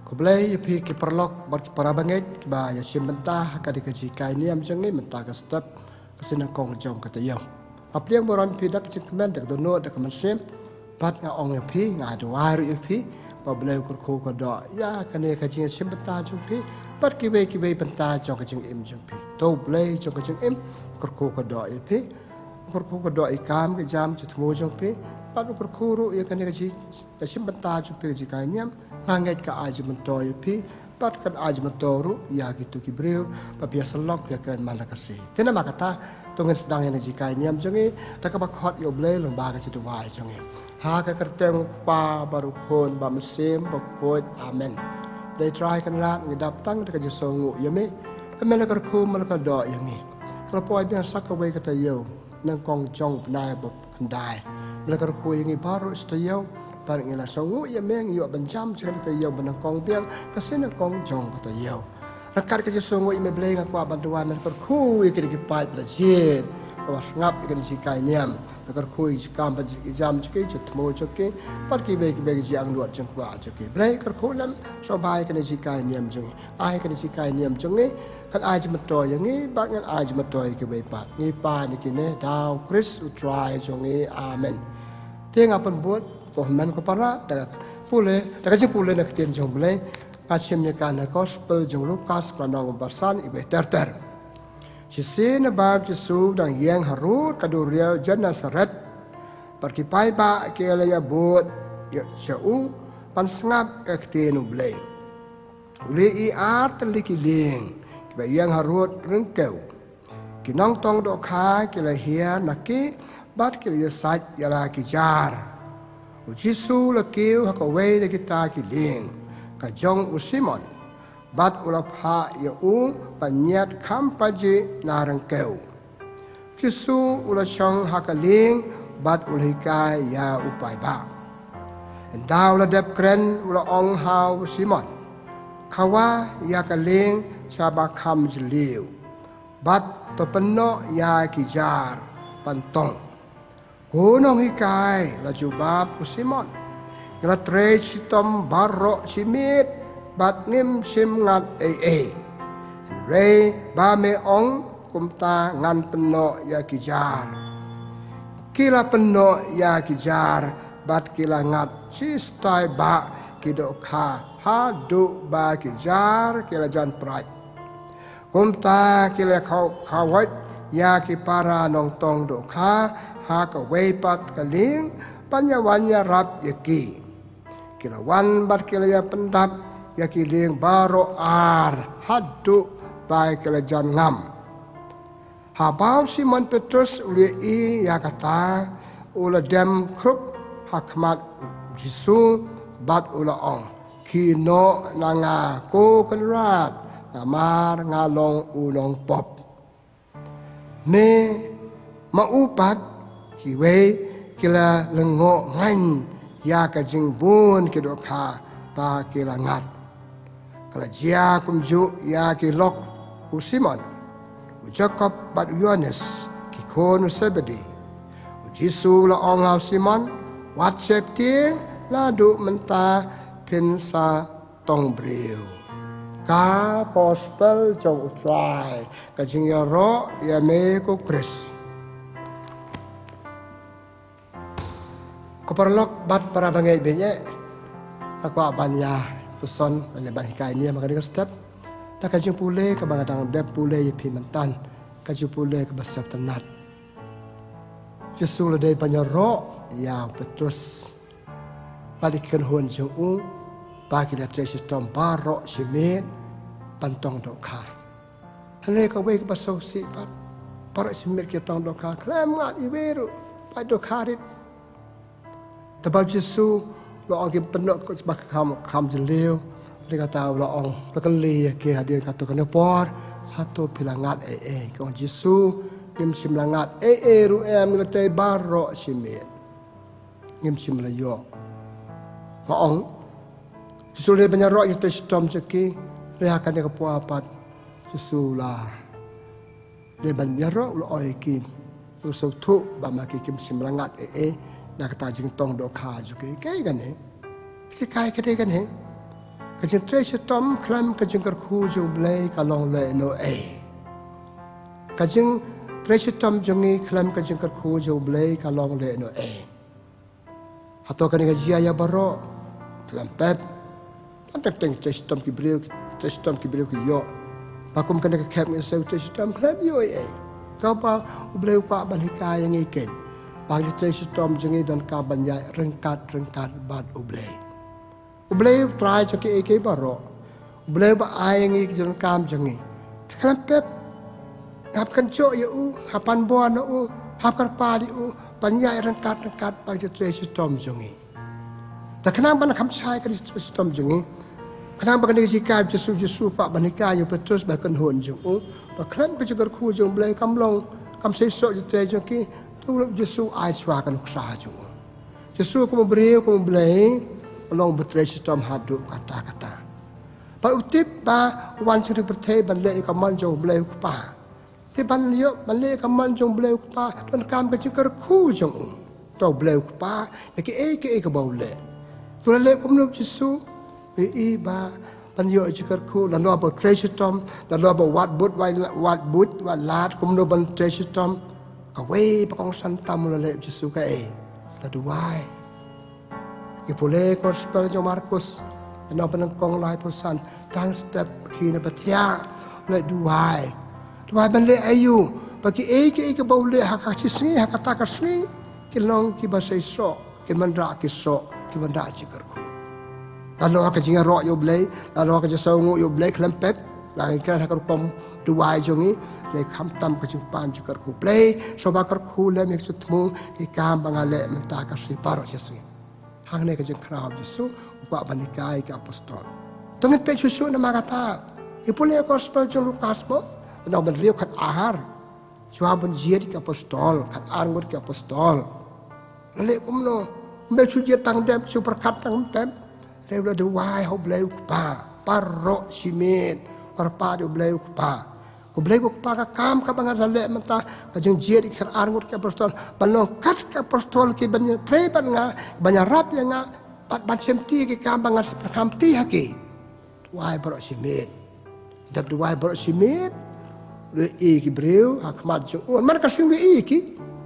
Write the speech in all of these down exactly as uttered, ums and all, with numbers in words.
Khublei ïa phi ki paralok bad ki para bangeit kiba ïa shim bynta ha kane ka jinghikai niam jong ngi mynta ka step ka sien nyngkong jong ka taïew. Nga pdiang burom ïa phi da ka jingkmen, da ka dohnud, da ka mynsiem. Bad nga ong ïa phi, nga duwai ruh ïa phi ba U Blei u kyrkhu kyrdoh ïa kane ka jingïashim bynta jong phi bad kiwei kiwei bynta jong ka jingim jong phi. To U Blei jong ka jingim u kyrkhu kyrdoh ïa phi. U kyrkhu kyrdoh ïa ki kam ki jam jingthmu jong phi bad u kyrkhu ruh ïa kane ka jingïashim bynta jong phi ka jinghikai niam. Nga ngeit ka ai jingmyntoi ïa phi bad kan ai jingmyntoi ruh ïa kito ki briew ba phi ïasyllok, phi ïakren man la ka sngi. Te namar kata, to ngin sdang ïa kane ka jinghikai niam jong ngi da kaba khot ïa U Blei lyngba ka jingduwai jong ngi. Ha ka kyrteng U Kpa bad U Khun bad U Mynsiem Bakhuid. Amen. Blei Trai Kynrad, ngi dap tang da ka jingsngewnguh ïa me ba me la kyrkhu, me la kyrdoh ïa ngi. Ka la poi biang sa kawei ka taïew nyngkong jong u bnai ba khyndai. Me la kyrkhu ïa ngi baroh shi taïew bad ngi la sngewnguh ïa me, ngi ïoh ban jam sha kane ka taïew ba nyngkong biang ka sien nyngkong jong ka taïew. Ryngkat ka jingsngewnguh ïa me Blei, nga kwah ban duwai, me la kyrkhu ïa kine ki paid ba la jied, ba la sngap ïa kane ka jinghikai niam. Me la kyrkhu ïa ki kam bad ki jam jong ki, jingthmu jong ki bad kiwei kiwei ki jingangnud jingkwah jong ki. Blei kyrkhu lem, sngewbha ïa kane ka jinghikai niam jong ngi. Ai kane ka jinghikai niam jong ngi kan ai jingmyntoi ïa ngi bad ngan ai jingmyntoi ïa kiwei pat. Ngi pan ïa kine da U Khrist U Trai jong ngi. Amen. Te nga pynbud ko hynmen ko para da ka pule, da ka jingpule na ka ktien jong U Blei. Nga shim ïa ka na Gospel jong u Lukas, ka lynnong ba san, iwei ter ter. Shisien naba U Jisu u dang ïeng harud ka duriaw Gennesaret, bad ki paidbah ki la ïabud ïa sha u ban sngap ïa ka ktien U Blei. U la ïohi ar tylli ki lieng kiba ïeng harud ryngkew. Ki nongtong dohkha ki la hiar na ki bad ki la ïasaid ïa la ki jar. U Jisu u la kiew ha kawei na kita ki lieng, ka jong u Simon, bad u la phah ïa u ban ñiad kham pajih na ryngkew. U Jisu u la shong ha ka lieng bad u la hikai ïa u paidbah. Ynda u la dep kren, u la ong ha u Simon, khawa ïa ka lieng sha ba kham jylliew bad to pynnoh ïa ki jar ban tong. Ko nonghikai, la jubab u Simon, ngi la trei shitom baroh shi miet bad ngim shym ngat ei ei. Hynrei ba me ong, kumta ngan pynnoh ïa ki jar. Ki la pynnoh ïa ki jar bad ki la ngat shi stai bah ki dohkha, haduh ba ki jar ki la jan prait. Kumta ki la khaw-, khawai ïa ki para nongtong dohkha ha kawei pat ka lieng ban ïa wan ïarap ïa ki. Ki la wan bad ki la ïa pyndap ïa ki lieng baroh ar haduh ba ki la jan ngam. Haba u Simon Petrus u la ïohi ïa kata, u la dem khrup ha khmat u Jisu bad u la ong, khie noh na nga ko Kynrad, namar nga long u nongpop. Me, ma u pat, kiwei ki la lyngngoh ngaiñ ïa ka jingbun ki dohkha ba ki la ngat. Ka la jia kumjuh ïa ki lok u Simon, u Jakob bad u Ïohannes, ki khun u Sebedi. U Jisu u la ong ha u Simon, wat sheptieng, naduh mynta phin sa tong briew. Ka Gospel jong U Trai. Ka jingïaroh ïa me ko Khrist. Ko paralok bad para bangeit ba ïeit, nga kwah ban ïa puson, ban ïa, ban hikai niam ha kane ka step da ka jingpule kaba nga dang dep pule ïa phi mynta, ka jingpule kaba sngewtynnat. Jisu u la dei ban ïaroh ïa u Petrus bad ïa ki kynhun jong u ba ki la trei shitom baroh shi miet ban tong dohkha. Hynrei kawei kaba sngewsih pat, baroh shi miet ki tong dohkha, khlem ngat iwei ruh, pait dohkha rit. Te ba u Jisu u la ong kim pynnoh sha ba kham, kham jylliew, hynrei kata u la ong, u la kylli ïa ki hadien katto katne por, hato phi la ngat ei ei? Ki ong, Jisu, ngim shym la ngat ei ei ruh em, ngi la trei baroh shi miet. Ngim shym la ïoh. Nga ong, Jisu u la dei ban ïaroh ïa ki trei shitom jong ki, hynrei ha kane ka por pat Jisu u la dei ban ïaroh, u la ong ïa ki, u sngewthuh ba ma ki kim shym la ngat ei ei na kata ka jingtong dohkha jong ki. Kaei kane? Ka jinghikai ka dei kane. Ka jingtrei shitom khlem ka jingkyrkhu jong U Blei ka long lehnohei? Ka jingtrei shitom jong ngi khlem ka jingkyrkhu jong U Blei ka long lehnohei? Hato kane ka jia ïa baroh? Khlem pep. Tang teng teng trei shitom ki briew, trei shitom ki briew ki ïoh. Ba kum kane ka khep ngi sngew trei shitom khlem ïoh ei ei. Kaba U Blei u kwah ban hikai ïa ngi keiñ, ba ka jingtrei shitom jong ngi donkam ban ïaid ryngkat ryngkat bad U Blei. U Blei u Trai jong kiei kiei baroh, U Blei uba ai ïa ngi ki jingdonkam jong ngi. Te khlem pep, hap kynjoh ïa u, hap pan bor na u, hap kyrpad ïa u ban ïaid ryngkat ryngkat bad ka jingtrei shitom jong ngi. Te khnang ban kham shai ka jingtrei shitom jong ngi, khnang ba kane ka jinghikai Jisu, Jisu u kwah ban hikai ïa u Petrus bad ki kynhun jong u ba khlem ka jingkyrkhu jong U Blei kam long, kam seisoh jingtrei jong ki. Te U Jisu u ai shuwa ka nuksa jong u. Jisu kum u briew, kum U Blei, u long uba trei shitom haduh katta katta. Bad u tip ba u wan sha kane ka pyrthei ban leh ïa ka mon jong U Blei u Kpa. Te ban ïoh ban leh ïa ka mon jong U Blei u Kpa, donkam ka jingkyrkhu jong u. To U Blei u Kpa ïa kiei kiei kaba u leh. Te u la leh kumno Jisu? Ïohi ba ban ïoh jingkyrkhu, nalor ba u trei shitom, nalor ba u wad buit, wad, wad buit, wad lad, kumno ban trei shitom. Kawei ba kongsan tam u la leh Jisu kaei? U la duwai. Ngi pule Gospel jong u Markus, lynnong ba nyngkong laiphew san, tang step khie na ba thiah, u la duwai. Duwai ban leh aïu? Ba kiei kiei kaba u leh ha ka shi sngi, ha kata ka sngi, kin long kiba seisoh, kin wanrah ki soh, kin wanrah jingkyrkhu. Nalor ka jingïaroh ïa U Blei, nalor ka jingsngewnguh ïa U Blei khlem pep, la ngi kren ha ka rukom duwai jong ngi, lei khamtam ka jingpan jingkyrkhu. Blei, sngewbha kyrkhu lem ïa ka jingthmu, ki kam ba nga leh mynta ka sngi baroh shi sngi. Hangne ka jingkhraw Jisu u kwah ban hikai ki apostol. To ngin peit shuh shuh namar kata. Ngi pule Gospel jong u Lukas mo, lynnong ba hynriew, khatar. Shuwa ban jied ki apostol, khatar ngut ki apostol. La leh kumno? Ym dei shu jied tang dep, shu pyrkhat tang dep. Hynrei u la duwai ha U Blei u Kpa baroh shi miet, kyrpad ïa U Blei u Kpa. Ko Blei ko Kpa, ka kam kaba nga sa leh mynta, ka jingjied ïa ki khatar ngut ki apostol, ban long kat ki apostol kiban ïatrei bad nga, ban ïarap ïa nga, bad ban shimti ïa ki kam ba nga sa pyrkhat ha ki. Duwai baroh shi miet. Dep duwai baroh shi miet, u ïohi ki briew ha khmat jong u. Namar ka shu ïohi ki,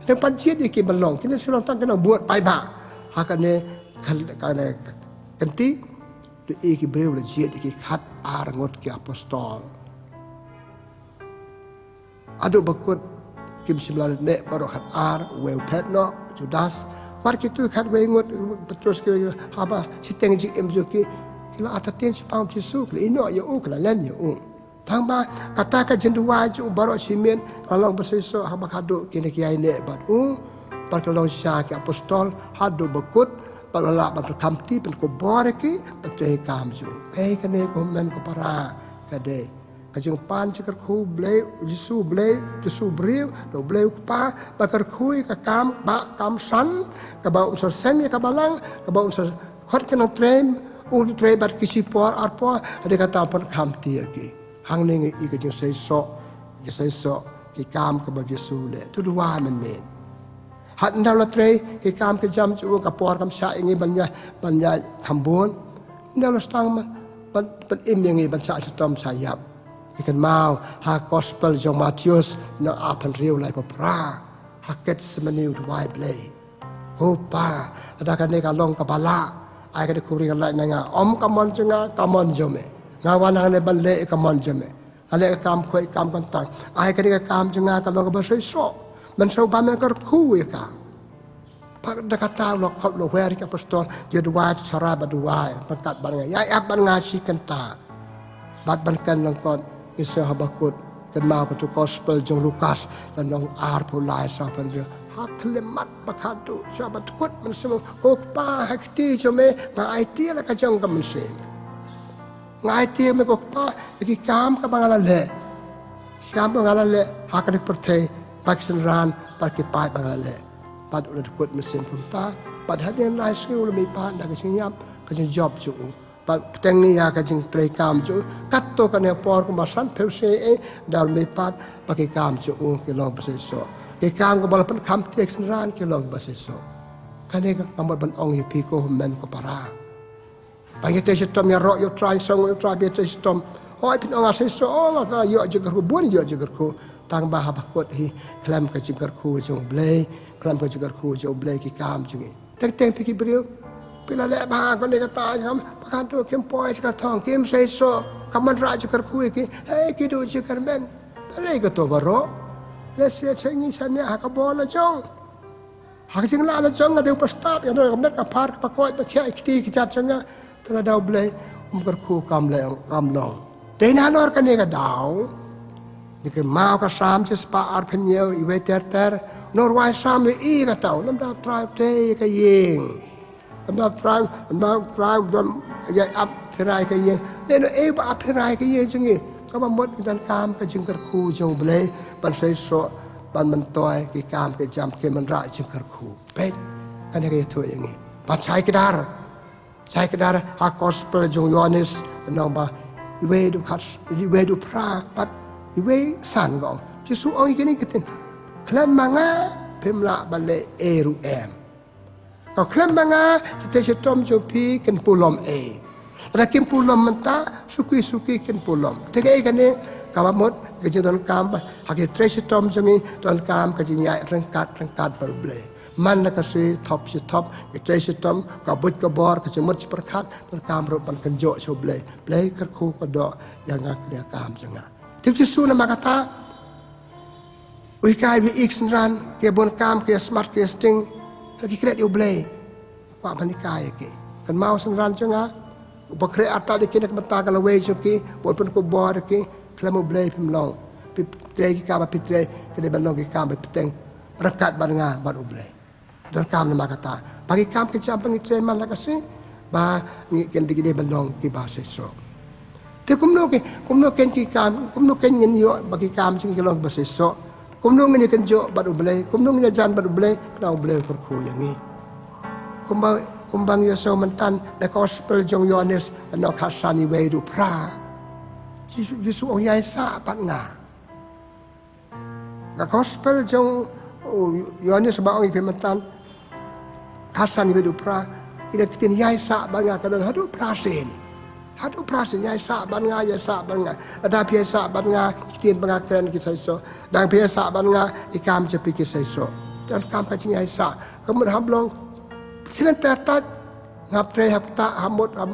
dang pat jied ïa ki ban long, ki dang shu long tang ki nongbud paidbah. Ha kane ka, kane ka kynti, u ïohi ki briew, la jied ïa ki khatar ngut ki apostol. Haduh ba kut kim shym la leh baroh khatar, uwei u phet noh, Judas. Wat kito khatwei ngut, Petrus, ki haba shiteng jingim jong ki, ki la artatien shaphang Jisu, ki la ïehnoh ïa u, ki la len ïa u. Tang ba kata ka jingduwai jong u baroh shi miet ka long ba seisoh haba khatduh kine ki ïaineh bad u, bad ka long shisha ki apostol haduh ba kut, bad la lah ban pyrkhat, ban kubur ïa ki, ban trei kam jong u. Ei, kane ko hynmen ko para, ka dei ka jingpan jingkyrkhu Blei, Jisu Blei, Jisu briew, da U Blei u Kpa, ba kyrkhu ïa ka kam, ba kam san, kaba un sa seng ïa ka balang, kaba un sa khot ki nongtrei, u trei bad ki shipor arpor, hynrei kata pynkham ïa ki. Hangne ngi ïohi ka jingseisoh, jingseisoh ki kam kaba Jisu u leh. To duwai mynmiet. Hynda u la trei ki kam ki jam jong u, ka por kam shah ïa ngi ban ïa, ban ïakham bun. Hynda u la sdang ban, ban, ban im ïa ngi ban shah shitom shah ïap. Ngi kynmaw ha Gospel jong Mathaios, lynnong arphew hynriew, laiphew phra. Ha Gethsemane u duwai, Blei, ko Pa, lada kane ka long kaba lah, ai kane ka khuri kan lait na nga. Ym ka mon jong nga, ka mon jong me. Nga wan hangne ban leh ïa ka mon jong me. Nga leh ka kam khuid, kam kyntang. Ai kane ka kam jong nga kan long kaba seisoh. Mynshuwa ba men kyrkhu ïa ka. Bad da kata u la khot, u la wer ïa ki apostol, ïa duwai, to sharai bad duwai ryngkat bad nga. Ïa ïap bad nga shi kynta. Bad ban kren lyngkot, ngi sngew haba kut, kynmaw kato ka Gospel jong u Lukas, lynnong arphew lai, saw phew hynriew. Ha khyllipmat ba khatduh, shuwa ban kut mynsiem, ko Kpa, ha kti jong me nga aiti ïa la ka jong ka mynsiem. Nga aiti ïa me ko Kpa, ïa ki kam kaba nga la leh. Ki kam ba nga la leh ha kane ka pyrthei, bad ki synran, bad ki paid ba nga la leh. Bad u la kut mynsiem kumta, bad hadien lai sngi u la mihpat na ka jingïap, ka jingjop jong u. Bad bteng ïa ka jingtrei kam jong u, katto katne por kumba sanphew sngi, eh, da u la mihpat, bad ki kam jong u ki long ba seisoh. Ki kam kaba la pynkham ïa ki synran ki long ba seisoh. Kane ka mut ban ong ïa phi ko hynmen ko para. Ba ngi trei shitom ïaroh ïa U Trai, song ïa U Trai, ba ngi trei shitom. Hooid, phin ong nga seisoh, ong nga ïoh jingkyrkhu, bun ïoh jingkyrkhu. Tang ba haba kut hi khlem ka jingkyrkhu jong U Blei, khlem ka jingkyrkhu jong U Blei ki kam jong ngi. Teng teng phi ki briew, phi la leh bha kane kata, kam ba kan tu kim poi sha ka thong, kim seisoh, kam wanrah jingkyrkhu ïa ki. Hei, ki duh jingkyrmen. Balei kato baroh? Lehse sha ngi shaniah ha ka bor la jong. Ha ka jinglah la jong nga dei u pastad, nga dei ka met ka phad, ka pakoi, ka khiah, ki kti ki jait jong nga. Te lada U Blei um kyrkhu, kam leh, kam long. Dei na nor kane ka daw, ngi kynmaw ka Salm shispah arphew hynñiew, iwei ter ter. Nor wai Salm i kata, lymda U Trai u tei ka ïing, lymda U Trai, lymda U Trai u don, ïa ap pynrai ka ïing. Lehnohei ba ap pynrai ka ïing jong ngi? Kaba mut ngi donkam ka jingkyrkhu jong U Blei ban seisoh, ban myntoi ki kam ki jam, ki wanrah jingkyrkhu. Peit, kane ka ïathuh ïa ngi. Ban shai kdar, shai kdar ha gospel jong Ïoannis, nong ba, iwei dkhot, iwei dkhot phra bad iwei san ka ong. Jisu ong ïa kine ki ktien: Khlem ma nga phim lah ban leh ei ruh em. Ka khlem ma nga, ki trei shitom jong phi kin pulom ei. Lada kim pulom mynta, suki suki kin pulom. Te kaei kane? Kaba mut ka jingdonkam ba ha ki trei shitom jong ngi, donkam ka jingïaid ryngkat ryngkat bad U Blei. Man la ka sngi, thop shi thop, ki trei shitom, ka buit ka bor, ka jingmut jingpyrkhat, donkam ruh ban kynjoh sha U Blei. Blei, kyrkhu kyrdoh ïa nga, kane ka kam jong nga. Te Jisu namar kata u hikai ba ïa ki synran, ki bun kam, ki smat, ki sting, ki klet ïa U Blei. Kwah ban hikai ïa ki. Kynmaw synran jong nga, uba khreh artat ïa ki na ka bynta ka lawei jong ki, bun pynkup bor ïa ki, khlem U Blei phim long. Phi trei ki kam ba phi trei, ki dei ban long ki kam ba bteng ryngkat bad nga bad U Blei. Donkam namar kata ba ki kam ki jam ba ngi trei man la ka sngi, ba ngi, kin dei, ki dei ban long kiba seisoh. Te kumno ki, kumno kin ki kam, kumno kin ngin ïoh ba ki kam jong ngi ki long ba seisoh? Kumno ngin ïa kynjoh bad U Blei? Kumno ngin ïa jan bad U Blei? Khnang U Blei u kyrkhu ïa ngi. Kumba, kumba ngi ïohsngew mynta na gospel jong Ïoannis, na khatsan, iwei dkhot phra. Jisu, Jisu ong, ïaisah bad nga. Ka gospel jong, uh, Ïoannis ba ong ïa phi mynta, khatsan, iwei dkhot phra, ïa ka ktien ïaisah bad nga ka don haduh phra sien. Haduh phra sien, ïaisah bad nga, ïaisah bad nga. Lada phi ïaisah bad nga, ki ktien ba nga kren ki seisoh. Lada phi ïaisah bad nga, ki kam jong phi ki seisoh. Te donkam ka jingïaisah. Ka mut hap long shisien ter ter, ngap trei, hap ktah, hap mut, hap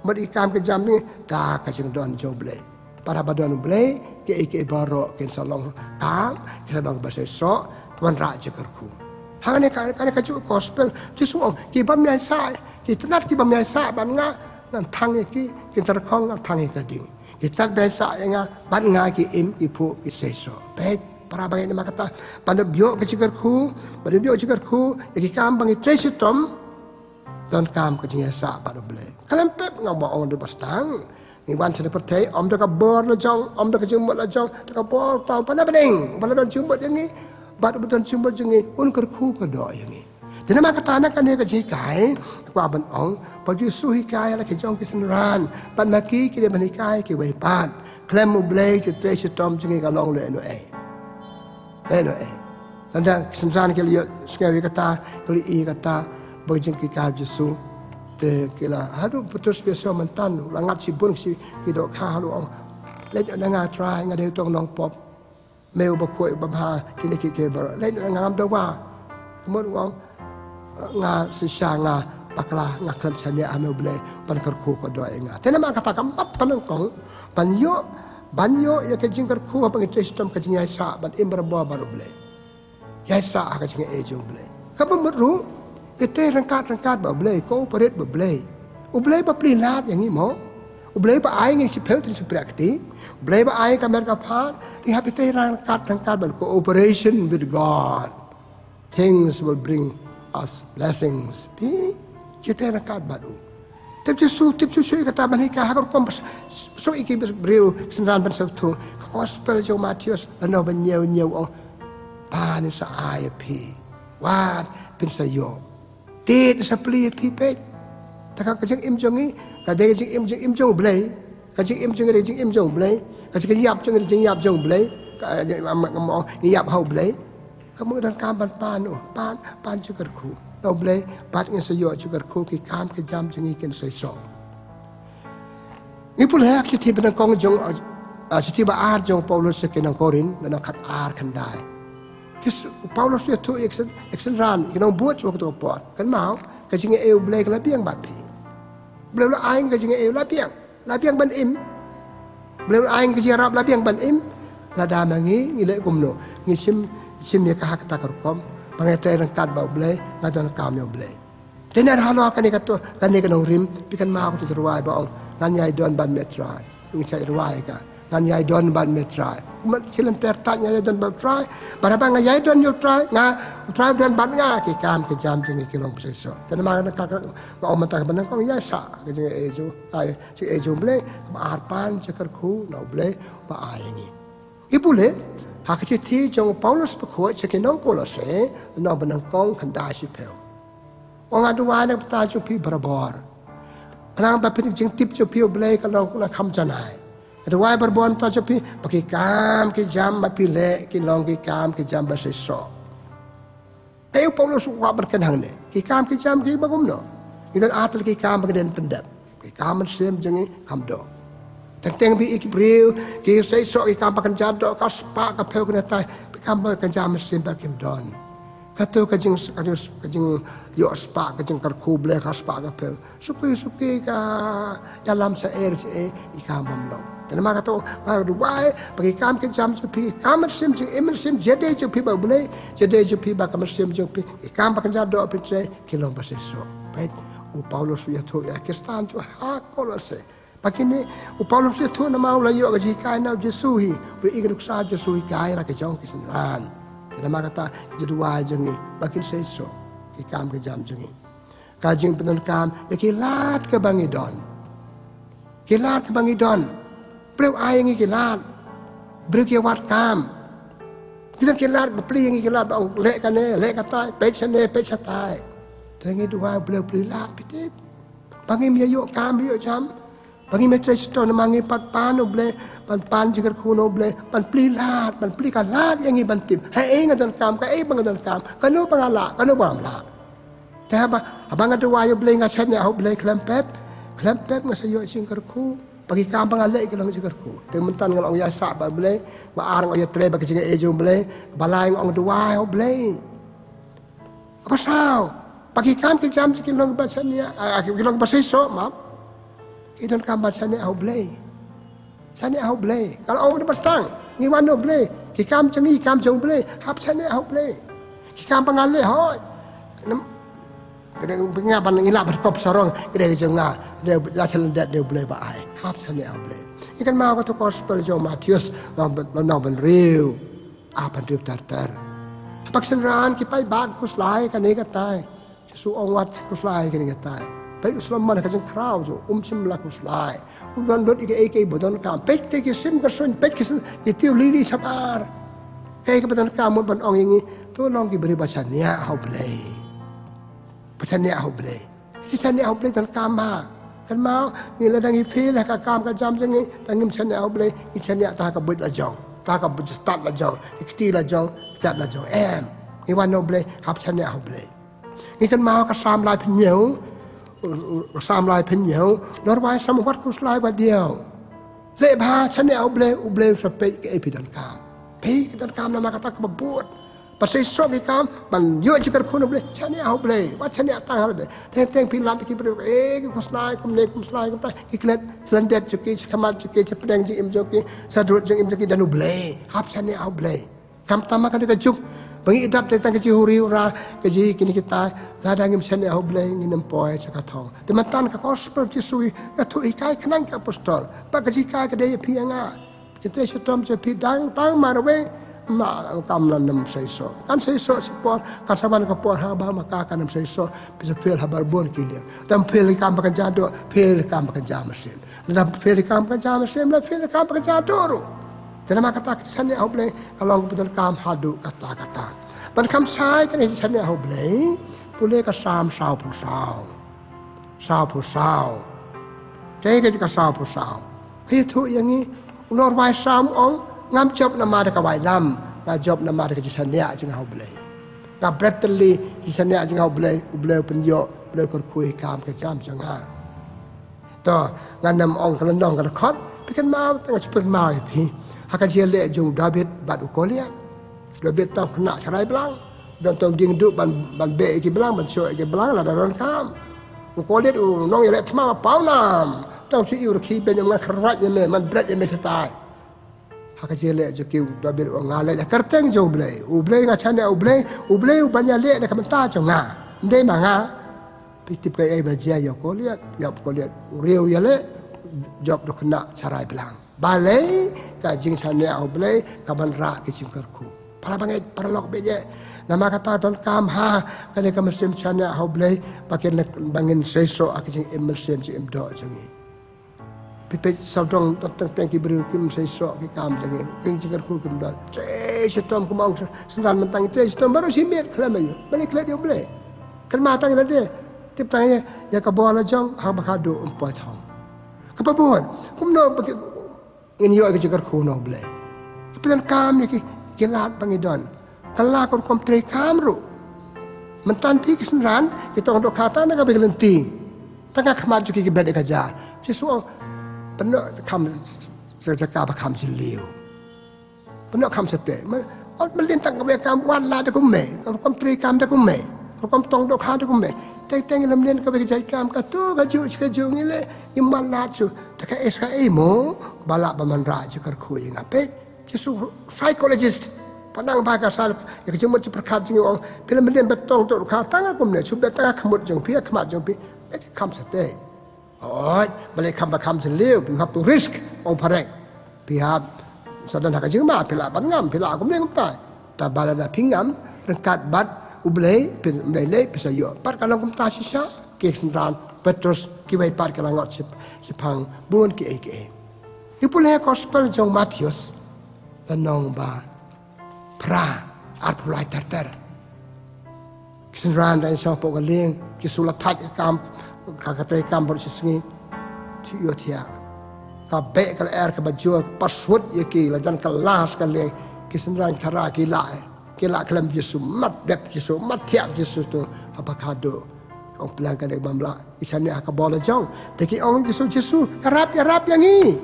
mut ïa ki kam ki jam jong ngi da ka jingdon jong U Blei. Para ba don U Blei, kiei kiei baroh kin sa long kam, kin sa long ba seisoh, ki wanrah jingkyrkhu. Hangne ka, kane ka juh gospel, Jisu ong, ki bym ïaisah, ki tnat ki bym ïaisah bad nga, ngan thang ïa ki, kin tyrkhong, ngan thang ïa ka ding. Ki tnat ba ïaisah ïa nga, bad nga ki im, ki phuh, ki seisoh. Peit, para bangeit, namar kata, ban da ïoh ka jingkyrkhu, ban da ïoh jingkyrkhu ïa ki kam ba ngi trei shitom, donkam ka jingïaisah bad U Blei. Khlem pep, nga ba ong da ba sdang. Ngi wan sha pyrthei, ym da ka bor la jong, ym da ka jingmut la jong, da ka bor uta uba na bneng, uba la don jingmut ïa ngi, bad uba don jingmut jong ngi, un kyrkhu kyrdoh ïa ngi. Te namar kata na kane ka jinghikai, kwah ban ong, ba Jisu hikai la ki jong ki synran, bad ma ki, ki dei ban hikai kiwei pat. Khlem U Blei, ka jingtrei shitom jong ngi ka long lehnohei. Lehnohei. Tang da ki synran ki la ïohsngew ïa kata, ki la ïohi ïa kata, ba ka jinghikai Jisu. Te ki la, haduh Petrus ba ïasngew mynta, la ngat shibun shi, ki dohkha, la ong, leit noh na nga Trai, nga dei tang u nongpop. Me uba khuid uba bha, kine kiei kiei baroh. Leit noh na nga, ngam dawa. Ka mut u ong, nga shisha, nga bakla, nga khlem shaniah ha me U Blei, ban kyrkhu kyrdoh ïa nga. Te namar kata ka mat ka nyngkong, ban ïoh, ban ïoh ïa ka jingkyrkhu, haba ngi trei shitom, ka jingïaisah, ban im barabor bad U Blei. Ïaisah ha ka jingaiei jong U Blei. Kaba mut ruh, ngi trei ryngkat ryngkat bad U Blei, cooperate bad U Blei. U Blei ba plie lad ïa ngi mo. U Blei ba ai ngi shiphew tylli shi phriah kti. U Blei ba ai ka met ka phad, te hap ngi trei ryngkat ryngkat bad, cooperation with God. Things will bring us blessings. Phi, ngi trei ryngkat bad u. Te Jisu tip shuh shuh ïa kata ban hikai ha ka rukom ba shu ïa ki briew synran ban sngewthuh. Ka gospel jong u Mathaios, lynnong ba hynñiew hynñiew ong, Pan sa ai ïa phi. Wad, phin sa ïoh. Tied, sa plie ïa phi, peit. Te ka jingim jong ngi ka dei ka jingim, jingim jong U Blei. Ka jingim jong ngi dei jingim jong U Blei. Ka jingïap jong ngi dei jingïap jong U Blei. Ka, ngi ïap ha U Blei. Ka mut donkam ban pan, oh, pan, pan jingkyrkhu na U Blei, bad ngin sa ïoh jingkyrkhu, ki kam ki jam jong ngi kin seisoh. Ngi pule ha ka shithi ba nyngkong jong, ah, shithi ba ar jong u Paulus sha ki nong Korinth, lynnong khat ar khyndai. Ki s-, u Paulus u ïathuh ïa ki syn-, ïa ki synran, ki nongbud jong kato ka por. Kynmaw, ka jingaiei U Blei ka la biang bad phi. U Blei u la ai ka jingaiei, la biang. La biang ban im. U Blei u la ai ka jingïarap, la biang ban im. Lada ma ngi, ngi leh kumno. Ngi shim, shim ïa ka ha kata ka rukom. Ba ngi trei ryngkat bad U Blei, nga donkam ïa U Blei. Te na halor kane kato, kane ka nongrim, phi kynmaw kato ka rwai ba ong, ngan ïai don bad me Trai. Ngi shait rwai ka, ngan ïai don bad me Trai. Kumba shi lynter thait ngan ïai don bad Trai. Bad haba nga ïai don ïa U Trai, nga, U Trai u don bad nga, ki kam ki jam jong ngi ki long ba seisoh. Te namar kata ka, nga ong mynta kaba nyngkong ïa sah ka jingaiei jong, ai, jingaiei jong U Blei, kaba ar pan jingkyrkhu na U Blei ba ai ïa ngi. Ngi pule ha ka shithi jong u Paulus bakhuid sha ki nong Kolose, lynnong ba nyngkong khyndai shiphew. Ong, nga duwai na ka bynta jong phi barabor. Khnang ba phin, ka jingtip jong phi ïa U Blei kan long kaba kham janai. Nga duwai barabor na ka bynta jong phi ba ki kam ki jam ba phi leh kin long ki kam ki jam ba seisoh. Te u Paulus u kwah ban kren hangne, ki kam ki jam kiba kumno? Ngi don ar tylli ki kam ba ngi dei ban pyndep. Ki kam mynsiem jong ngi kham doh. Teng teng phi i ki briew ki seisoh, ki kam ba kynja doh, ka spah ka phew, kane tai, ki kam ba kynja mynsiem ba kim don. Kato ka jing, ka jing, ka jingïoh spah, ka jingkyrkhu Blei, ka spah ka phew. Suki suki ka ïalam shaei shaei, i kam bym long. Te namar kata nga duwai ba ki kam ki jam jong phi, ki kam mynsiem jingim mynsiem jingïadei jong phi bad U Blei, jingïadei jong phi bad ka mynsiem jong phi, ki kam ba kynja doh phin trei kin long ba seisoh. Peit, u Paulus u ïathuh ïa ki Khristan jong ha Kolose. Ba kine, u Paulus u ïathuh namar u la ïoh ka jinghikai na u Jisu hi, u ïohi ka nuksa u Jisu hikai la ka jong ki synran. Te namar kata ka jingduwai jong ngi ba kin seisoh ki kam ki jam jong ngi. Ka jingpyndonkam ïa ki lad kaba ngi don. Ki lad kaba ngi don. Briew ai ïa ngi ki lad. Briew ki wad kam. Ngi don ki lad, ba plie ïa ngi ki lad, ba ong leh kane, leh katai, peit shane, peit shatai. Te ngi duwai, Blei, plie lad phi tip. Ba ngim ïa ïoh kam ïoh jam. Ba ngim ïa trei shitom, namar ngi pat pan U Blei, ban pan jingkyrkhu na U Blei, ban plie lad, ban plie ka lad ïa ngi ban tip. Haei nga donkam, kaei ba nga donkam, kano ba nga lah, kano ba ngam lah. Te haba, haba nga duwai ïa U Blei, nga shaniah ha U Blei khlem pep, khlem pep nga sa ïoh jingkyrkhu. Ba ki kam ba nga leh ki long jingkyrkhu. Te mynta nga ong ïa sah bad U Blei, ba ar nga ong ïa trei bad ka jingaiei jong U Blei, ba lai nga ong duwai ha U Blei. Kaba saw, ba ki kam ki jam ki long ba shaniah, ah, ki long ba seisoh, map. Ki donkam ban shaniah ha U Blei. Shaniah ha U Blei. Ka la ong ba tang, ngi wan na U Blei. Ki kam jong ngi, ki kam jong U Blei. Hap shaniah ha U Blei. Ki kam ba nga leh hooid. Nam, ka dei ba nga ban, ngi lah ban kop sarong, ka dei jong nga, ka dei la sha lyndet, dei U Blei ba ai. Hap shaniah ha U Blei. Ngi kynmaw kato ka gospel jong u Mathaios, lynnong, lynnong ba hynriew. Ar phew hynriew ter ter. Haba ki synran ki paidbah ki khuslai kane katai, Jisu u ong wat khuslai kane katai. Peit u Solomon ha ka jingkhraw jong u um shym la khuslai. Um don lut ïa kaei kaei ba u donkam. Peit te ki sim ka suiñ, peit ki sim ki tiew lili shabar. Kaei kaba donkam mut ban ong ïa ngi, to long ki briew ba shaniah ha U Blei. Ba shaniah ha U Blei. Ki shaniah ha U Blei donkam bha. Kynmaw, ngi lada ngi fail ha ka kam ka jam jong ngi, tang ngim shaniah ha U Blei, ngi shaniah tang ha ka buit la jong, tang ha ka buit stad la jong, ki kti la jong, ki jait la jong. Em. Ngi wan na U Blei, hap shaniah ha U Blei. Ngi kynmaw ka Salm lai phew hynñiew, ka Salm lai phew hynñiew, u nongrwai Salm wat khuslai wat diaw. Leh bha, shaniah ha U Blei, U Blei u sa peit kaei phi donkam. Phi, ka donkam namar kata kaba bud. Ba seisoh ki kam, ban ïoh jingkyrkhu na U Blei, shaniah ha U Blei, wat shaniah tang ha lade. Teng teng phi lap ki briew, eh, ki khuslai kumne, khuslai kumta, ki klet sha lyndet jong ki, sha khmat jong ki, sha pdeng jingim jong ki, sha durud jingim jong ki, don U Blei, hap shaniah ha U Blei. Khamtam ha kane ka juk ba ngi dap tang ka jinghuri hura, ka jingkine kita, lada ngim shaniah ha U Blei, ngin ym poi sha ka thong. Te mynta ka gospel Jisu i ïathuh hikai khnang ka apostol, ba ka jinghikai ka dei ïa phi ïa nga. Jingtrei shitom jong phi dang tang marwei, ma kam, kan ym seisoh. Kan seisoh shi por, kan sa wan ka por haba ma ka kan ym seisoh, phi sa fail ha baroh ki liang. Lada phi fail ki kam ba kynja doh, fail ki kam ba kynja mynsiem. Lada phi fail ki kam ba kynja mynsiem, lada phi fail ki kam ba kynja doh ruh. Te namar kata ka shaniah ha U Blei ka long kaba donkam haduh katta katta. Ban kham shai kane ka shaniah ha U Blei, pule ka Salm saw phew saw. Saw phew saw. Kaei ka jaka saw phew saw? Ka ïathuh ïa ngi, u nongrwai Salm u ong, ngam jop namar ka wai lam, nga jop namar ka jingshaniah jong nga ha U Blei. Nga bret tylli, jingshaniah jong nga ha U Blei, U Blei u pynïoh, U Blei u kyrkhu ïa ki kam ki jam jong nga. To, ngan ym ong ka lynnong ka dkhot, phi kynmaw, nga shu pynmaw ïa phi. Ha ka jingïaleh jong u David bad u Goliath. David tang khynnah sharai blang. Don tang diengduh ban, ban beh ïa ki blang, ban shoh ïa ki blang, lada donkam. U Goliath u nongïaleh thma pawnam. Tang shu ïa u rkhie beiñ, ngan kyrwat ïa me, ngan bret ïa me shatai. Ha ka jingïaleh jong ki u David u ong, nga leh ha ka kyrteng jong U Blei. U Blei nga shaniah, U Blei, U Blei uban ïaleh na ka bynta jong nga. Ym dei ma nga. Phi tip kaei ba jia ïa u Goliath, ïa u Goliath. U riew ïaleh, jop da u khynnah sharai blang. Balei ka jingshaniah U Blei ka ban rah ki jingkyrkhu. Para bangeit, paralok bangeit. Namar kata donkam ha kane ka mynsiem shaniah ha U Blei, ba kin, ba ngin seisoh ha ka jingim mynsiem jingim doh jong ngi. Phi peit sawdong teng teng ki briew kim seisoh ki kam jong ngi, ki jingkyrkhu kim don. Trei shitom, kumba ong synran mynta, trei shitom baroh shi miet khlem aïu. Balei klet ïa U Blei? Kynmaw tang lade. Tip tang ïa, ïa ka bor la jong, haba khadduh ym poi thong. Kaba bud, kumno ba ki, ngin ïoh ïa ka jingkyrkhu na U Blei? Ki pyndonkam ïa ki, ki lad ba ngi don. Ka la ka rukom treikam ruh. Mynta phi ki synran, ki tong dohkha tang na kaba ïa ka lynti. Tang ka khmat jong ki ki bret ïa ka jar. Jisu ong, pyndonkam sa jaka ba kham jylliew. Pyndonkam shatei. Myn, ot mlien tang kaba ïa kam, wat lad da kumne. Rukom treikam da kumne. Rukom tong dohkha da kumne. Teng teng lem lien kaba ïa ka jait kam, kato kajuh kajuh ngi leh, ngim mad lad shuh. Te kaei sa kaei mo ba lah ban wanrah jingkyrkhu ïa nga? Peit, Jisu psychologist. Pynang ba ka sal, ïa ka jingmut jingpyrkhat jong ngi, ong, phi la mlien ba tong dohkha tang kumne, shu bret tang ha khmut jong phi, ha khmat jong phi. Peit, kham shatei. Hooid, balei kham ba kham jylliew, phi hap to risk, ong phareng. Phi hap, sa don ha ka jingma, phi lah ban ngam, phi lah kumne kumtai. Te ba lada phi ngam ryngkat bad U Blei, phin, Blei leh, phin sa ïoh. Pat ka long kumta shisha, ki synran Petrus, kiwei pat ki la ngot ship-, shiphang bun kiei kiei. Ngi pule ha gospel jong Mathaios, lynnong ba phra, arphew lai ter ter. Ki synran dang shong hapoh ka lieng, Jisu la thait ka kam, ka, ka treikam baroh shi sngi. Ki ïohthiah. Ka beh ka lyer kaba jur, ka paswut ïa ki, la jan kylla sha ka lieng. Ki synran ki thara ki la, ki la khlem Jisu, mad dep Jisu, mad thiah Jisu, to haba khadduh. Ka ong, pdiang, ka dei bym lah. Ngi shaniah ha ka bor la jong. Te ki ong Jisu, Jisu, ïarap, ïarap ïa ngi.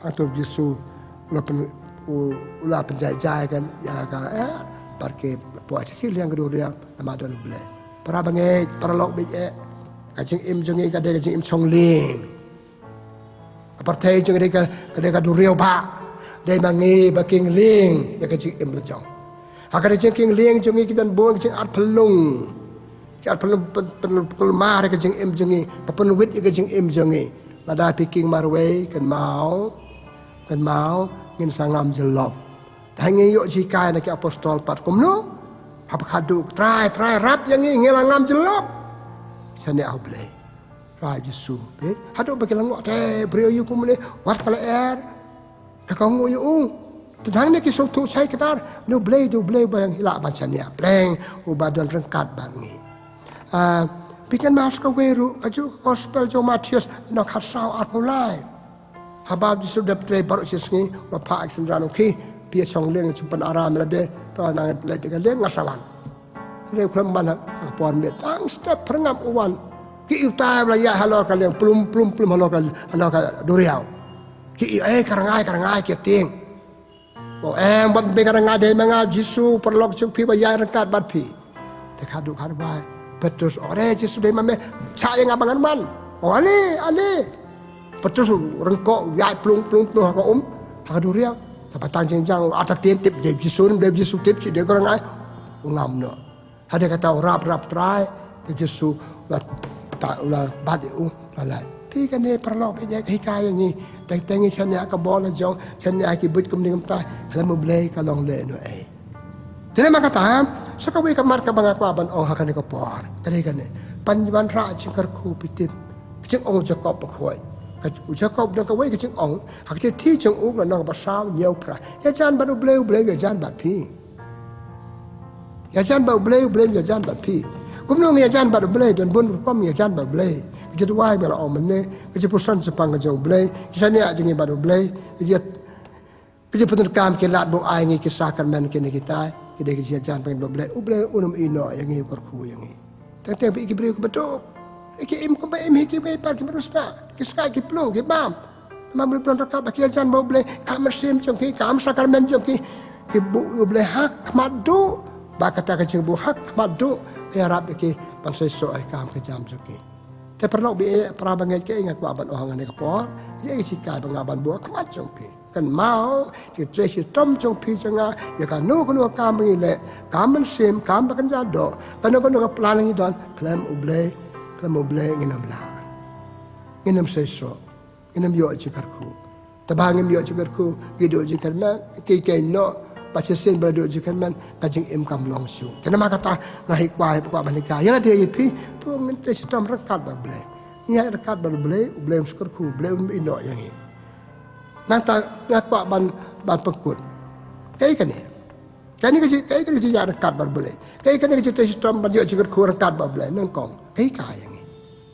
Hangto Jisu u la pyn, u, u la pynjai jai kan ïa ka, eh, bad ki la poi sha shiliang ka duriaw namar don U Blei. Para bangeit, paralok bangeit, eh, ka jingim jong ngi ka dei ka jingim shong lieng. Ka pyrthei jong ngi ka dei ka, ka dei ka duriaw bah. Dei ma ngi ba kin lieng ïa ka jingim la jong. Ha ka jingkieng lieng jong ngi ki don bun ka jingarphyllung. Jingarphyllung pyn, pyn, pynkulmar ïa ka jingim jong ngi, ba pynwit ïa ka jingim jong ngi. Lada phi kieng marwei, kynmaw, kynmaw, ngin sa ngam jyllop. Te ngi ïoh jinghikai na ki apostol pat kumno? Haba khadduh, Trai, Trai, ïarap ïa ngi, ngi la ngam jyllop. Shaniah ha U Blei. Trai Jisu. Peit, haduh ba ki la ngoh te briew ïa u kumne, wat ka lyer. Ka kohnguh ïa u. Te nangne ki sngewthuh shai kdar, U Blei, U Blei ba ngi lah ban shaniah. Pdiang, uba don ryngkat bad ngi. Ah, phi kynmaw sa kawei ruh, kajuh ka gospel jong Mathaios, lynnong khatsaw, arphew lai. Haba Jisu dep trei baroh shi sngi, u la phah ïa ki synran, u ong, khie, phi ïa shong lieng, shu pyn-aram ïa lade, to nang leit da ka lieng, nga sa wan. Hynrei u khlem wan ha ka por miet, tang step phyrngam u wan. Ki ïohi utai ba la ïaid halor ka lieng, plum, plum, plum halor ka, halor ka duriaw. Ki ïohi, eh, ka rngai, ka rngai, ki tieng. U ong, em, wat beh, ka rngai, dei ma nga Jisu, paralok jong phi ba ïaid ryngkat bad phi. Te khadduh khadwai, Petrus u ong, eh, Jisu, dei ma me, shah ïa nga ba ngan wan. U ong, ale, ale. Petrus u ryngkoh, u ïaid plung, plung, plung ha ka um, ha ka duriaw. Te ba tang jingjang, u ata tip, dei Jisu, dei Jisu tip, shi dei ka rngai. U ngam noh. Hadien kata u rap, rap Trai, te Jisu u la, ta, u la bat ïa u, la lait. Te kane paralok bangeit ka hikai ïa ngi, teng teng ngi shaniah ha ka bor la jong, shaniah ha ki buit kumne kumtai, ha lem U Blei ka long lehnohei. Te namar kata, sa kawei ka mat kaba nga kwah ban ong ha kane ka por, ka dei kane. Ban wanrah jingkyrkhu, phi tip, ka jingong u Jakob bakhuid. Ka, u Jakob u don kawei ka jingong ha ka shithi jong u, lynnong ba saw, hynñiew, phra. Ïajan bad U Blei, U Blei u ïajan bad phi. Ïajan bad U Blei, U Blei u ïajan bad phi. Kumno ngi ïajan bad U Blei? Don bun rukom ngi ïajan bad U Blei. Ka jingduwai ba la ong mynne, ka jingpuson shaphang ka jong U Blei, ka jingshaniah jong ngi bad U Blei, ka jing, ka jingpyndonkam ki lad ba u ai ngi, ki sakramen, kine kitai ki dei ka jingïajan bad U Blei. U Blei un ym ïehnoh ïa ngi, kyrkhu ïa ngi. Teng teng phi i ki briew kiba duk, i ki im kumba im hi kiwei pat kiba riewspah. Ki sngap ki plung ki bam. Namar ba ki don ryngkat bad ki hajan bad U Blei, ka mynsiem jong ki, ka sakramen jong ki, ki buh ïa U Blei ha khmat duh. Bad kata ka jingbuh ha khmat duh ka ïarap ïa ki ban seisoh ïa ka kam ka jam jong ki. Te paralok baieit, para bangeit, kaei nga kwah ban ong ha kane ka por, ïa ka jinghikai ba nga ban buh ha khmat jong phi. Kynmaw, jingtrei shitom jong phi jong nga ïa kano kano ka kam ba ngi leh, ka mynsiem, ka kam ba kynja doh, kano kano ka plan ngi don, khlem U Blei, khlem U Blei ngin ym lah, ngin ym seisoh, ngin ym ïoh jingkyrkhu. Te ba ngim ïoh jingkyrkhu, ki duh jingkyrmen, ki kynnoh, ba shisien ba duh jingkyrmen, ka jingim kam long shuh. Te namar kata nga hi kwah, kwah ban hikai ïa lade ïa phi, to ngin trei shitom ryngkat bad U Blei. Ngi ïaid ryngkat bad U Blei, U Blei un sngewkyrkhu, U Blei un ïehnoh ïa ngi. Nangta nga kwah ban, ban pynkut. Kaei kane? Kane ka jing, kaei kane ka jingïaid ryngkat bad U Blei? Kaei kane ka jingtrei shitom ban ïoh jingkyrkhu ryngkat bad U Blei? Nyngkong, kaei ka ïa ngi?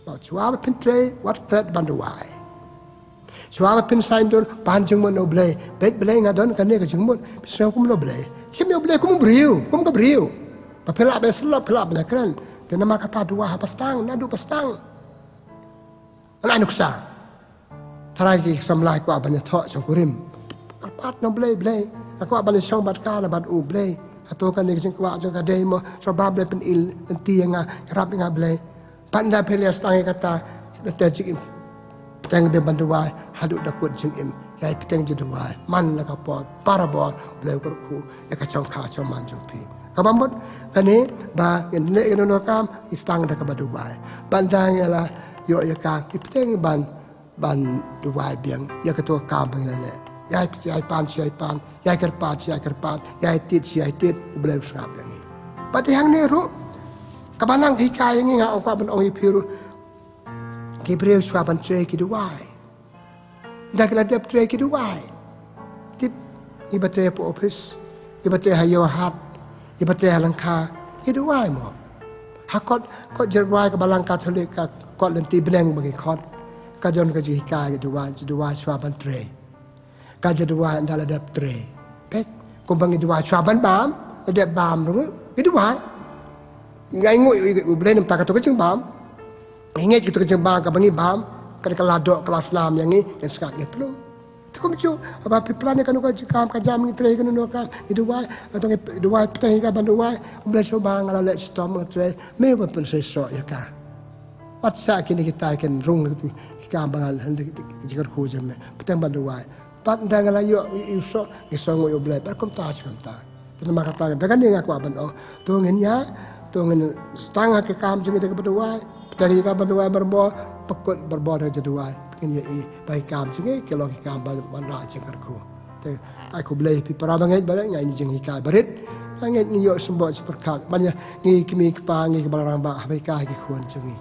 Ba shuwa ba phin trei, wat klet ban duwai. Shuwa ba phin saiñdur, pan jingmut na U Blei. Bad Blei, nga don kane ka jingmut. Phi sngew kumno Blei? Shim ïa U Blei kum u briew, kum ka briew. Ba phi lah ban slap, phi lah ban kren. Te namar kata duwai ha ba sdang, naduh ba sdang. Nga ai nuksa. Tharai ki samla ki kwah ban ïathoh shongkurim. Kyrpad na U Blei, Blei, nga kwah ban ïashong bad ka, na bad U Blei. Hato kane ka jingkwah jong ka dei mo, sngewbha Blei pynïaid lynti ïa nga, ïarap ïa nga Blei. Bad ynda phi la sdang ïa kata, lynter jingim, bteng biang ban duwai haduh da kut jingim. Ïai bteng jingduwai man la ka por, barabor, Blei u kyrkhu ïa ka shongkha shongman jong phi. Kaba mut kane ba ngin leh kano kano ka kam, ngi sdang da kaba duwai. Bad ynda ngi la ïoh ïa ka, ngi bteng ban, ban duwai biang ïa kato ka kam ba ngi la leh. Ïai, ïai pan, ïai pan, ïai kyrpad, ïai kyrpad, ïai tied, ïai tied, U Blei u sngap ïa ngi. Bad te hangne ruh, ka Balang ka hikai ïa ngi, nga ong, kwah ban ong ïa phi ruh, ki briew shuwa ban trei ki duwai. Ynda ki la dep trei ki duwai. Tip, ngi ba trei hapoh office, ngi ba trei ha ïew ha hat, ngi ba trei ha lyngkha, ngi duwai mo. Ha kot, kot jingduwai ka Balang Katholik, ka kot lynti bneng ba ngi khot, ka don ka jinghikai ka duwai, jingduwai shuwa ban trei. Ka jingduwai ynda la dep trei. Peit, kumba ngi duwai shuwa ban bam, la dep bam ruh ngi duwai. Ngi ainguh ïa U Blei namar kato ka jingbam. Ngi ngeit kato ka jingbam kaba ngi bam, ka dei ka la doh, ka la snam ïa ngi, ngin sngap, ngin plung. Te kumjuh, haba phi plan ïa kano ka kam ka jam, ngi trei kano kano ka kam, ngi duwai, nga tong ngi duwai, bteng ïa ka ban duwai, U Blei sngewbha, nga la leh shitom, nga trei, me ban pynseisoh ïa ka. Wat shah kine kita kin rung ki kam ba nga la leh, jingkyrkhu jong me, bteng ban duwai. Bad ynda nga la ïoh ïa u soh, ngi sngewnguh ïa U Blei, bad kumta shi kumta. Te namar kata da kane nga kwah ban ong, to ngin ïa, to ngin sdang ha ki kam jong ngi da kaba duwai, bteng ïa kaba duwai barabor, pynkut barabor da ka jingduwai, ngin ïohi ba ki kam jong ngi ki long ki kam ba wanrah jingkyrkhu. Te ai khublei ïa phi para bangeit, ba nga ai jinghikai barit, nga ngeit ngi ïoh symboh shi pyrkhat, ban ïa ngi kmie kpa, ngi ki balang rangbah, haba hikai ki khun jong ngi.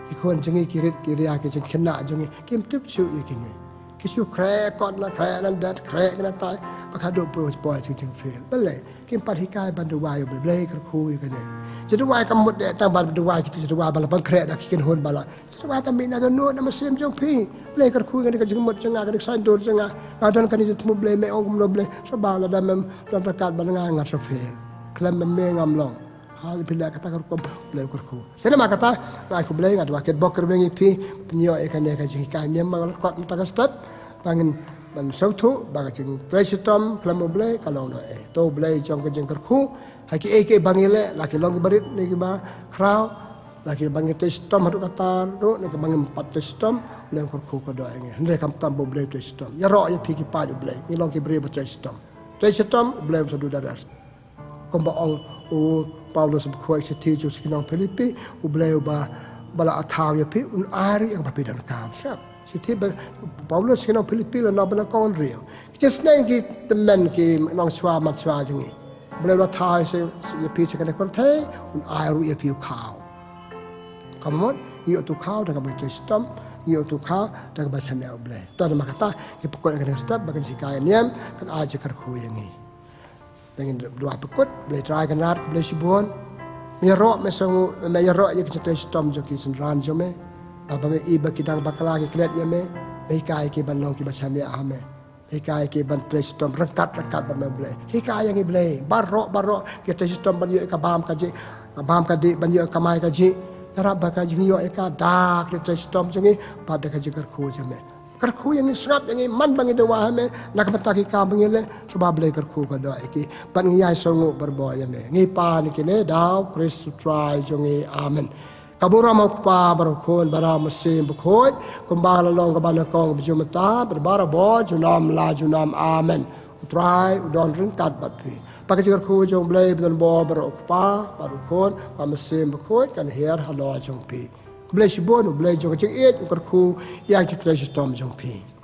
Ki khun jong ngi ki rit ki ria ki jingkhynnah jong ngi kim tip shuh ïa kine. Ki shu khreh kot na khreh na det, khreh ki na tai, ba ka dei poi poi jing jingfail. Balei? Kim pat hikai ban duwai ïa U Blei, Blei kyrkhu ïa kane. Jingduwai kam mut dei tang ban duwai kito jingduwai ba la pynkhreh da ki kynhun ba la. Jingduwai ba mih na dohnud na mynsiem jong phi. Blei kyrkhu ïa kane ka jingmut jong nga, kane ka saiñdur jong nga. Nga don kane jingthmu Blei, me ong kumno Blei. Sngewbha lada mem don ryngkat bad nga, nga sa fail. Khlem me ngam long. Ha phi leh kata ka rukom, Blei u kyrkhu. Te namar kata, nga ai khublei, nga duwai kitbok kitrwiang ïa phi, pynïoh ïa kane ka jinghikai niam ba nga la kot mynta ka step, ba ngin ban sngewthuh ba ka jingtrei shitom khlem U Blei ka long noh ei. To U Blei u jong ka jingkyrkhu ha kiei kiei ba ngi leh, la ki long kiba rit ne kiba khraw, la kiba ngi trei shitom haduh katta ruh ne kiba ngim pat trei shitom, U Blei u kyrkhu kyrdoh ïa ngi. Hynrei khamtam ba U Blei u trei shitom. Ïaroh ïa phi ki paid U Blei, ngi long ki briew ba trei shitom. Trei shitom, U Blei um sa duh da res. Kumba ong u Paulus ba khot ha ka shithi jong ki nong Philippi, U Blei uba, ba la thaw ïa phi un ai ruh ïa kaba phi donkam. Sngap. Shithi ba Paulus sha ki nong Philippi la nang ba nyngkong hynriew. Ki jingsneng ki tymmen ki nongshuwa manshuwa jong ngi. U Blei u la thaw ïa phi sha kane ka pyrthei, un ai ruh ïa phi u khaw. Ka mut, ngi ïoh uto u khaw da kaba ngi trei shitom, ngi ïoh uto u khaw da kaba shaniah U Blei. Te namar kata, ngi pynkut ïa kane ka step ba kan hikai niam, kan ai jingkyrkhu ïa ngi. Te ngin duwai pynkut, Blei Trai Kynrad khublei shibun. Me ïaroh, me sngew, me ïaroh ïa ka jingtrei shitom jong ki synran jong me. Ba, ba me i ba ki dang bakla ki klet ïa me. Me hikai ki ban long kiba shaniah ha me. Me hikai ki ban trei shitom ryngkat ryngkat bad me Blei. Hikai ïa ngi Blei. Baroh baroh ki trei shitom ban ïoh ka bam ka jih. Ka bam ka dih ban ïoh ka kamai kajih. Ïarap ba ka jingïoh ïa ka da ka jingtrei shitom jong ngi bad da ka jingkyrkhu jong me. Kyrkhu ïa ngi, sngap ïa ngi man ba ngi dawa ha me na ka bynta ki kam ba ngi leh. Sngewbha Blei kyrkhu ka doh ïa ki bad ngi ïai sngewbha barabor ïa me. Ngi pan ïa kine da u Khrist u Trai jong ngi. Amen. Ka burom u Kpa bad u Khun bad u Mynsiem Bakhuid, kumba la long kaba nyngkong, ba ju mynta bad barabor junom la junom. Amen. U Trai u don ryngkat bad phi. Ba ka jingkyrkhu jong u Blei ba donbor baroh, u Kpa bad u Khun bad u Mynsiem Bakhuid, kan hiar halor jong phi. U Blei shibun, u Blei jong ka jingïeit, un kyrkhu ïa ka jingtrei shitom jong phi.